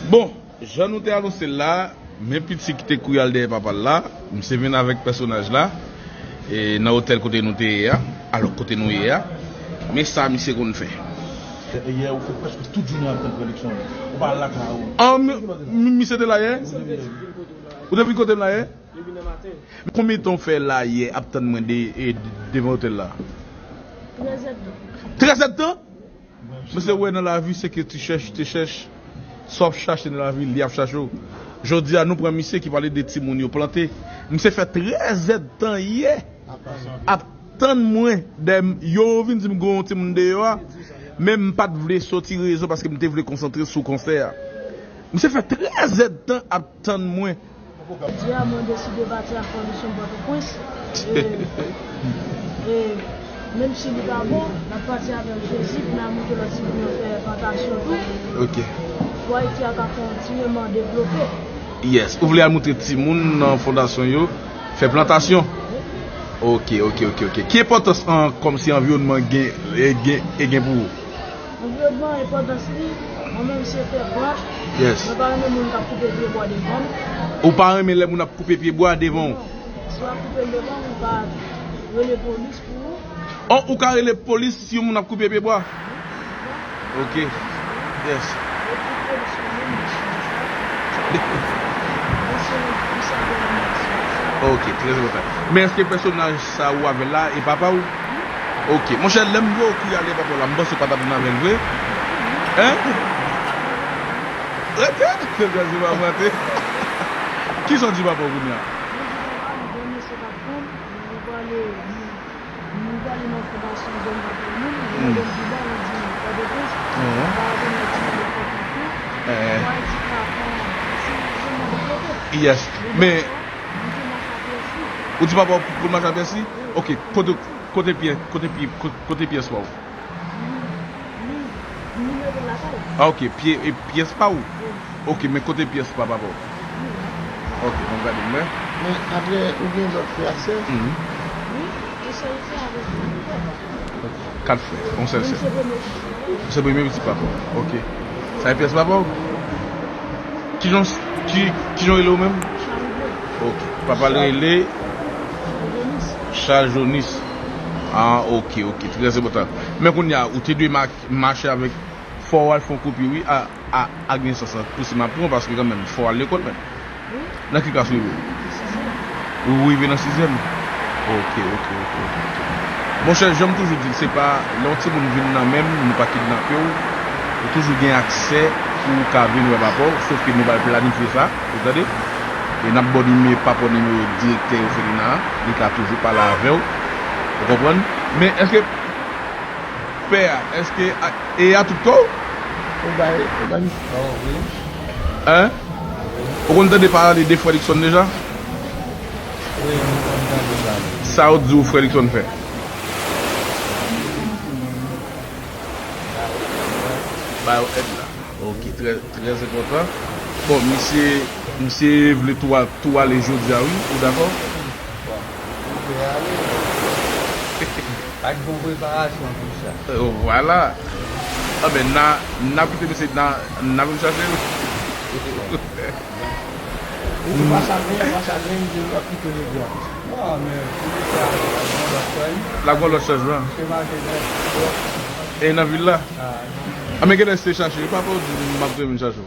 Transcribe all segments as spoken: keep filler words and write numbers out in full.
Bon, jan nou te anonse l la, men pitit ki te kouri al dèyè papa l la, misye vin avèk pèsonaj la, e nan otèl kote nou te ye a, alò kote nou ye a, men sa misye konn fè. Yè, ou fè prèske tout jounen ap tann pwodiksyon an. Ou pa lakay ou. An, mi- mi- misye te la yè? Ou te vin kote m la yè? Men konbyen tan w fè la yè ap tann mwen de, e, devan otèl la? Trèz èdtan. Trèz èdtan? Misye wè nan lavi se ke ti chèch, ti chèch. Sa w ap chache nan lavi, li ap chache w. Jodi a, nou pran misye ki pale de timoun yo plante. Misye fè trèz èdtan yè ap tann mwen. Dèyè m, yo vin di m gen yon timoun deyò a. Men m pa t vle soti rezo paske m te vle konsantre sou konsè a. Misye fè trèz èdtan ap tann mwen. Jodi a, mwen deside pati ak kondisyon Pòtoprens. E, e, menm si li pa bon, n ap pati avèk Jezi pou n al montre lòt timoun yo fè plantasyon tou. Ok. Pou Ayiti a ka kontinye devlope. Yes. Ou vle al montre timoun nan fondasyon yo fè plantasyon? Ok, ok, ok, ok. Ki enpòtans an, kòmsi anviwònman gen, e gen, e gen pou ou? Anviwònman, enpòtans li, mwen menm se fè bwa. Yes. Mwen pa renmen moun k ap koupe pye bwa devan m. Ou pa renmen lè moun ap koupe pye bwa devan w? Non. Si w ap koupe l devan m, ou ka rele polis pou ou. Oh, ou ka rele polis si yon moun ap koupe pye bwa? Ok. Yes. Epi polis yo menm, yo chanje sa. Mwen se yon responsab de la nasyon. Ok, trè enpòtan. Men èske pèsonaj sa ou avè l la, e papa w? Ok, monchè, lè m voye w kouri ale papa w la, m panse w pa t ap vin avè l vre. Hein? Rete! Se gaz se pa mwen te. Kisa w di papa w kounye a? Yes. Men, ou di papa w pou l mache a Pèsi? Ok, kote, kote pyè, kote pyè, kote pyès pa w? Ah, ok, pyè, e pyès pa w? Ok, men kote pyès pa papa w? Ok, bon, gade m wè. Men apre, ou gen lòt frè ak sè? Mhm. Kat frè, yon sèl sè. Se premye pitit papa w. Ok. Sa e pyès papa w? Kijan, ki, kijan w rele w menm? Ok. Papa l rele Charles Jonis. Ah, ok, ok. Trè enpòtan. Men kounye a, ou te dwe ma-, mache avèk, fò w al fè yon koupi, wi. A, a, ak nesans lan, pou si m ap pran, paske kanmenm, fò w al lekòl menm. Nan ki klas ou rive? Ou rive nan sizyèm? Ok, ok, ok, ok, ok. Monchè, jan m toujou di l, se pa lè yon timoun vin nan men m, nou pa kidnape w. Ou toujou gen aksè pou w ka vin wè papa w, sof ke nou pral planifye sa, ou tande? E n ap ba w nimewo, papa w nimewo direktè òfelina a, li ka toujou pale avè w. Ou konprann? Men èske pè a, èske a, e a tout kò w? Ou bay, ou bay misye kò w, wi. Hein? Ou konn tande pale de frè Luckson deja? Wi, m konn tande pale. Sa yo di w frè Luckson fè? Ba yo èd la. Ok, trè, trè enpòtan. Bon, misye, misye vle tou a, tou ale jodi a, wi. Ou dakò? Bon, misye ale. Pa t gen preparasyon pou sa. Euh, vwala. Anben, n a, n a kite mesye, n a, n a vin chache l. Ou di pa sa gen, pa sa gen, m di w ap kite jodi a. Non, men, pou misye ale, l ap gen lòt chanjman. L ap gen lòt chanjman. Misye mache nèt twòp. E nan vil la? Ah, non. A, men genlè se chache, ou pa fè w di m ap vin chache w.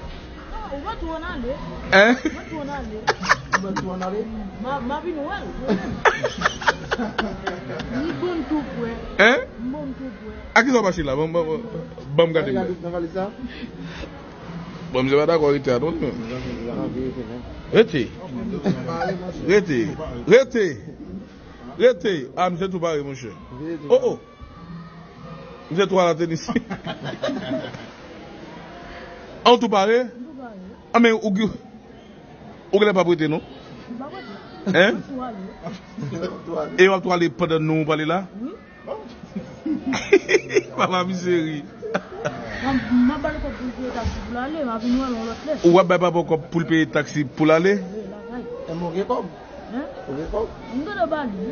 Non, ou mèt tou ann ale. Hein? Ou mèt tou ann ale. Ou mèt tou ann ale? M a, m a vin wè l. Li bon tou prè. Hein? M bon tou prè. A kisa w mache la? Ban, ban, ban, ban m gade. Nan valiz sa? Bon, misye pa dakò rete a non. Rete. Rete. Rete. Rete. A, misye tou pare, monchè. Oh, oh. Misye tou ala tenis. An, ou tou pare? A, men ou, ou genlè p ap rete non. Hein? E w ap tou ale pandan nou pale la? Papa misye ri. M ap ba l kòb pou l peye taksi pou l ale, m a vin wè l yon lòt lè. Ou ap bay papa w kòb pou l peye taksi pou l ale? Wi, lakay. E men w gen kòb? Hein? Ou gen kòb? M gentan ba li.